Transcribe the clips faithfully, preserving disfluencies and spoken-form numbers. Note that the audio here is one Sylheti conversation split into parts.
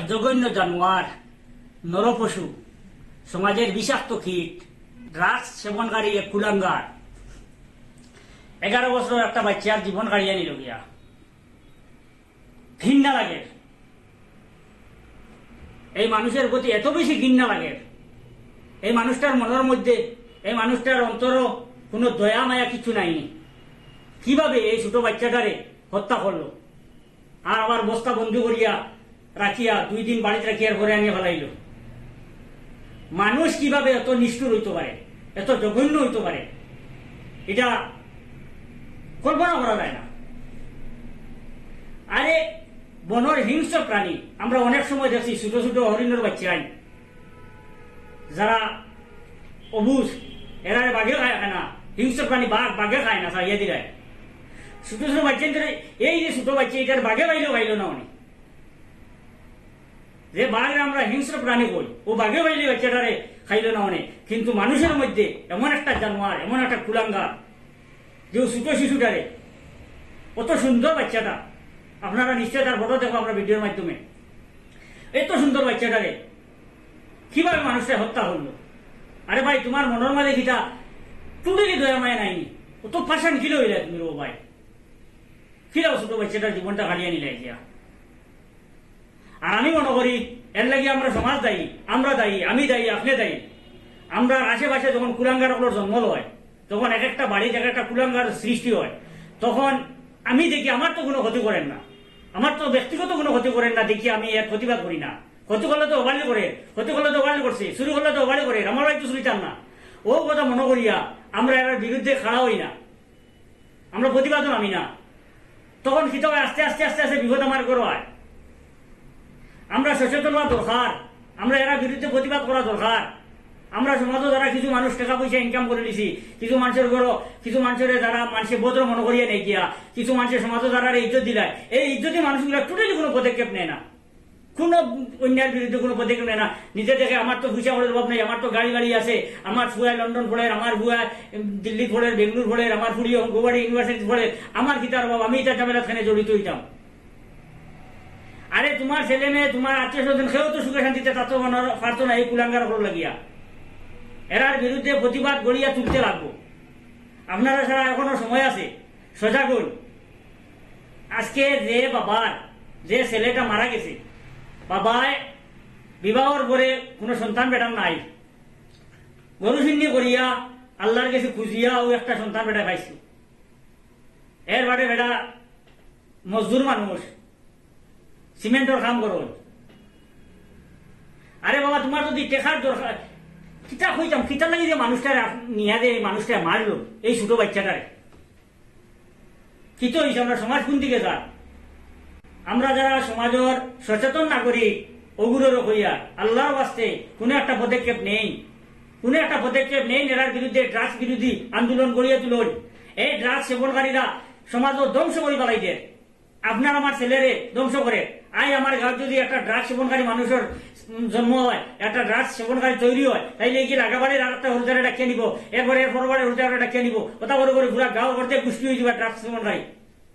জঘন্য জানোয়ার, নরপশু, সমাজের বিষাক্ত কীট, ড্রাগস সেবনকারী এক কুলাঙ্গার। এগারো বছর একটা বাচ্চার জীবন কাড়িয়া নিল গিয়া। ঘৃণা লাগে। এই মানুষের প্রতি এত বেশি ঘৃণা লাগে। এই মানুষটার মনের মধ্যে, এই মানুষটার অন্তরও কোনো দয়া মায়া কিছু নাইনি। কিভাবে এই ছোট বাচ্চাটারে হত্যা করলো? আর আবার বস্তা বন্দি করিয়া রাখিয়া দুই দিন বাড়িত রাখিয়ার পরে আনিয়া ফালাইল। মানুষ কিভাবে এত নিষ্ঠুর হইতে পারে, এত জঘন্য হইতে পারে, এটা কল্পনা করা যায় না। আরে, বনর হিংস্র প্রাণী, আমরা অনেক সময় দেখছি ছোট ছোট হরিণর বাচ্চাই, যারা অবুঝ, এরারে বাঘে খায় না, হিংস্র প্রাণী বাঘ, বাঘে খায় না, ছাড়িয়া দিলায়। ছোট ছোট বাচ্চা ধরে, এই যে ছোট বাচ্চা, এটার বাঘে পাইলেও খাইল না অনে। যে বাঘরে আমরা হিংস্র প্রাণী কই, ও বাঘে পাইলে বাচ্চাটারে খাইল না অনে। কিন্তু মানুষের মধ্যে এমন একটা জানোয়ার, এমন একটা কুলাঙ্গার, যে ও ছোট শিশুটারে, কত সুন্দর বাচ্চাটা, আপনারা নিশ্চয় তার ফটো দেখো আমরা ভিডিওর মাধ্যমে, এত সুন্দর বাচ্চাটারে কিভাবে মানুষটা হত্যা করলো? আরে ভাই, তোমার মনের মাঝে কিতা টুটেলি দয়া মায়া নাইনি? ও তো পাষাণ কিলো হইলে তুমি রে ভাই, কিলা ও ছোট বাচ্চাটার জীবনটা কাড়িয়া নিলে গিয়া। আর আমি মনে করি এর লাগি আমরা সমাজ দায়ী, আমরা দায়ী, আমি দায়ী, আপনি দায়ী। আমরা আশেপাশে যখন কুলাঙ্গার অকলর জন্ম লয়, তখন এক একটা বাড়িত এক একটা কুলাঙ্গার সৃষ্টি হয়, তখন আমি দেখি আমার তো কোনো ক্ষতি করেন না, আমার তো ব্যক্তিগত কোনো ক্ষতি করেন না, দেখি আমি এর প্রতিবাদ করি না। ক্ষতি করলে তো ওভারলি করে, ক্ষতি করলে তো ওভারলি করছে, চুরি করলে তো ওভারলি করে, আমার বাড়িত তো চুরি চান না। ও কথা মনে করিয়া আমরা এর বিরুদ্ধে খাড়া হই না, আমরা প্রতিবাদও নামি না। তখন কিতা হয়, আস্তে আস্তে আস্তে আস্তে বিপদ আমার ঘরো হয়। আমরা সচেতন হওয়া দরকার, আমরা এরা বিরুদ্ধে প্রতিবাদ করা দরকার। আমরা সমাজও যারা কিছু মানুষ টাকা পয়সা ইনকাম করে নিছি, কিছু মানুষের ঘরো, কিছু মানুষের যারা মানুষে ভদ্র মনে করিয়া নেই গিয়া, কিছু মানুষের সমাজও যারা ইজ্জত দিলায়, এই ইজ্জতি মানুষগুলা টোটালি কোনো পদক্ষেপ নেয় না, কোনো অন্যায়ের বিরুদ্ধে কোনো পদক্ষেপ নেয় না। নিজে দেখে আমার তো পয়সা কড়ির অভাব নেই, আমার তো গাড়ি বাড়ি আছে, আমার ফুয়া লন্ডন পড়ের, আমার ফুয়া দিল্লি পড়ের, বেঙ্গালুরু পড়ের, আমার ফুড়ি গুয়াহাটি ইউনিভার্সিটি পড়ের, আমার কিতার অভাব, আমি ইতা ঝামেলাত কেনে জড়িত হইতাম? আরে, তোমার ছেলে মেয়ে, তোমার আত্মীয় স্বজন কেউ তো সুখে শান্তিতে থাকতে পারতো না এই কুলাঙ্গার অকলর লাগিয়া। এরার বিরুদ্ধে প্রতিবাদ গড়িয়া তুলতে লাগবো। আপনারা ছাড়া এখনো সময় আছে, সজাগ হন। আজকে যে বাবার, যে ছেলেটা মারা গেছে, বাবায় বিবাহর পরে কোনো সন্তান বেটার নাই, গরু সিন্নি করিয়া আল্লাহর কাছে খুঁজিয়া ও একটা সন্তান বেটা পাইছে। এর বাদে বেটা মজদুর মানুষ, সিমেন্টর কাম করো। আরে বাবা, তোমার যদি টেকার দরকার, কিতা কইতাম, কিতা লাগি যে মানুষটারে আপ-, নিয়া যে এই মানুষটা মারলো, এই ছোট বাচ্চাটারে, কিতা হইছে? আমরা সমাজ কোন দিকে যার? আমরা যারা সমাজর সচেতন নাগরিক, ওগুলোরও কইয়া আল্লাহর ওয়াস্তে কোনো একটা পদক্ষেপ নেই, কোনো একটা পদক্ষেপ নেই। এরার বিরুদ্ধে ড্রাগস বিরোধী আন্দোলন গড়িয়া তুলুন। এই ড্রাগস সেবনকারীরা সমাজও ধ্বংস করে ফেলাই দেয়। আপনার আমার ছেলেরে ধ্বংস করে। আই আমার গাঁও যদি একটা ড্রাগস সেবনকারী মানুষের, উম, জন্ম হয়, একটা ড্রাগস সেবনকারী তৈরি হয়, তাইলে এই কি রাগাবাড়ির আর একটা হরিদারে ডাকিয়ে নিব, এরপরে এর পরবারে হরিদারে ডাকিয়ে নিব, ওটা করে করে পুরা গাঁও করতে গোষ্ঠী হয়ে যাবে ড্রাগস সেবনকারী।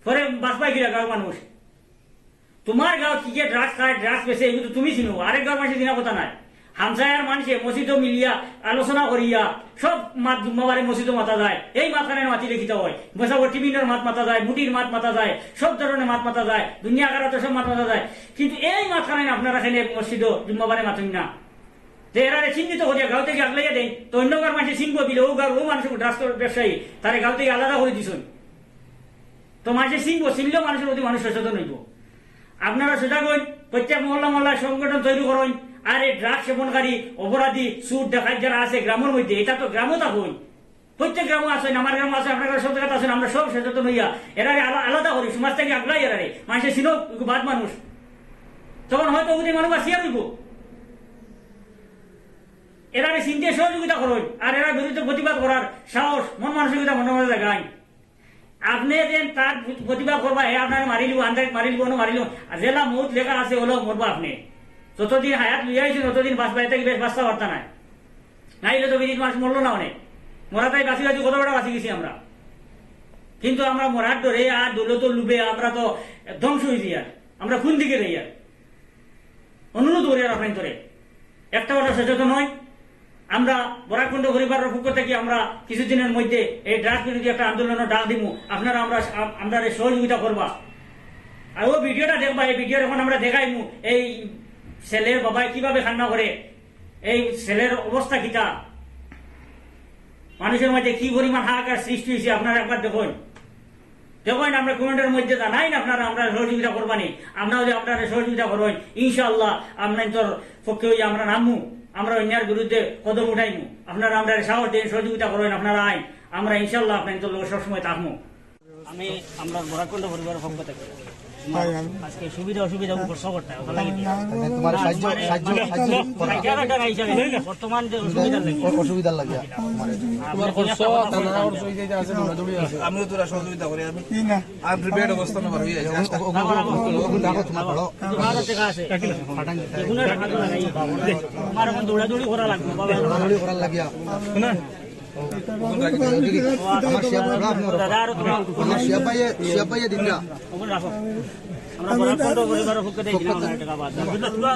পরে বাঁচবায় কিরা গাঁওর মানুষ? তোমার গাঁও কি যে ড্রাগস খায়, ড্রাগস বেচে, এগুলো তো তুমি চিনো, আরেক গাঁওর মানুষে চিনা কথা নাই। হামসায়ার মানুষে মসজিদও মিলিয়া আলোচনা করিয়া সব মাত জুম্মাবারে মসজিদও মাতা যায়। এই মাতখানে মাতিলে কিতা হয়? বসাবো টিফিনের মাত মাতা যায়, মুটির মাত মাতা যায়, সব ধরনের মাত মাতা যায়, দুনিয়া আখেরাতর সব মাত মাতা যায়। কিন্তু এই মাতখানে আপনারা এখানে মসজিদও জুম্মাবারে মাতইন না। যে এরারে চিহ্নিত করিয়া গাঁও থেকে আগলাইয়া দেন, তো অন্য গাঁওর মানুষে চিনবো বিলে, ও গাঁওর ও মানুষ ড্রাগস ব্যবসায়ী, তারে গাঁও থেকে আলাদা করে দিছইন। তো মানুষে চিনবো, চিনলেও মানুষের প্রতি মানুষ সচেতন হইব। আপনারা সজাগ হইন, প্রত্যেক মহল্লা মহল্লায় সংগঠন তৈরি করইন। আর এই ড্রাগ সেবনকারী, অপরাধী, চুর, ডাকাত যারা আছে গ্রামের মধ্যে, এটা তো গ্রামও তা হই, প্রত্যেক গ্রামও আছেন, আমার গ্রামও আছে, আপনার গ্রামে সব জায়গাতে আছেন, আমরা সব সচেতন হইয়া এরারে আলা-, আলাদা করি, সমাজ থেকে আগলাই এরারে। মানুষে চিনো, এগু বাদ মানুষ, তখন হয়তো ওদের মানুষ বাঁচিয়া রইব। এরারে চিনতে সহযোগিতা করইন, আর এরার বিরুদ্ধে প্রতিবাদ করার সাহস, মন মানসিকতা মনে মনে জাগাইন। আপনি যেন তার প্রতিবাদ করবা, হে আপনারে মারি লিব, আন্দাজ মারি লিব, অন্য মারি লিব। আর যেলা মৌত লেখা আছে, ওলাও মরবা আপনি। যতদিন হায়াত লইয়া আইছেন, ততদিন বাঁচবা, এটা কি বেশ বাঁচতে পারতা নাই? নাইলে তো বিদিত মানুষ মরলো না অনেক। মরা তাই বাঁচি বাঁচি কত বেটা বাঁচি গেছি আমরা। কিন্তু আমরা মরার ডরে আর দৌলতর লোভে আমরা তো ধ্বংস হয়ে যাই। আর আমরা কোন দিকে যাই? আর করি আর আপনার ধরে একটা কথা সচেতন হয়। আমরা বরাককুণ্ড পরিবারের পক্ষ থেকে আমরা কিছুদিনের মধ্যে এই ড্রাগস বিরোধী একটা আন্দোলনের ডাক দিমু। আপনারা আমরা, আমরারে সহযোগিতা করবা। আর ও ভিডিওটা দেখবা, এই ভিডিওর এখন আমরা দেখাইমু এই ছেলের বাবায় কিভাবে কান্না করে, এই ছেলের অবস্থা কিতা, মানুষের মাঝে কি পরিমাণ হাহাকার সৃষ্টি হয়েছে, আপনারা একবার দেখুন। দেখুন, আমরা কমেন্টের মধ্যে জানাইন, আপনারা আমরা সহযোগিতা করবানি। আমরা যদি আপনারা সহযোগিতা করবেন, ইনশাআল্লাহ আপনার তোর পক্ষে হয়ে আমরা নামমু, আমরা অন্যায়ের বিরুদ্ধে কদম উঠাইমু। আপনারা আমরা সাহস দিন, সহযোগিতা করবেন, আপনারা আইন, আমরা ইনশাআল্লাহ আপনার তোর লগে সবসময় থাকমু। আমি আমরা বরাককুণ্ড পরিবারের পক্ষ থেকে তোমার আজকে সুবিধা অসুবিধা উপর খবরটা ওটা লাগি দিয়া। তোমার সাহায্য, সাহায্য, সাহায্য করা। সাহায্য করার হিসাবে বর্তমান যে অসুবিধা লাগে। অ-, অসুবিধা লাগে। তোমার খরচ, থানা খরচ হয়ে যায়, আছে, দৌড়াদৌড়ি আছে। আমিও তোরা সহযোগিতা করি, আমি কি না? আর প্রিপেয়ার্ড অবস্থা না, ভালো হয়ে যায়। ও-, ও-, ও-, ও-, ও-, ও-, রাখো তোমার ভালো। তোমার কাছে আছে। যে কোনো একটা ভালো লাগাই। তোমার এখন দৌড়াদৌড়ি করা লাগবে, বাবা। দৌড়াদৌড়ি করার লাগিয়া। না। আমার শিয়াব, দাদা, আর তোমার আমার শিয়াব ভাইয়ে, শিয়াব ভাইয়ে দিন না। ওগুলো রাখো। আমরা বরাক পরিবারের পক্ষে দেখি না, আমরা টাকা বাদ দাও। বুঝলে?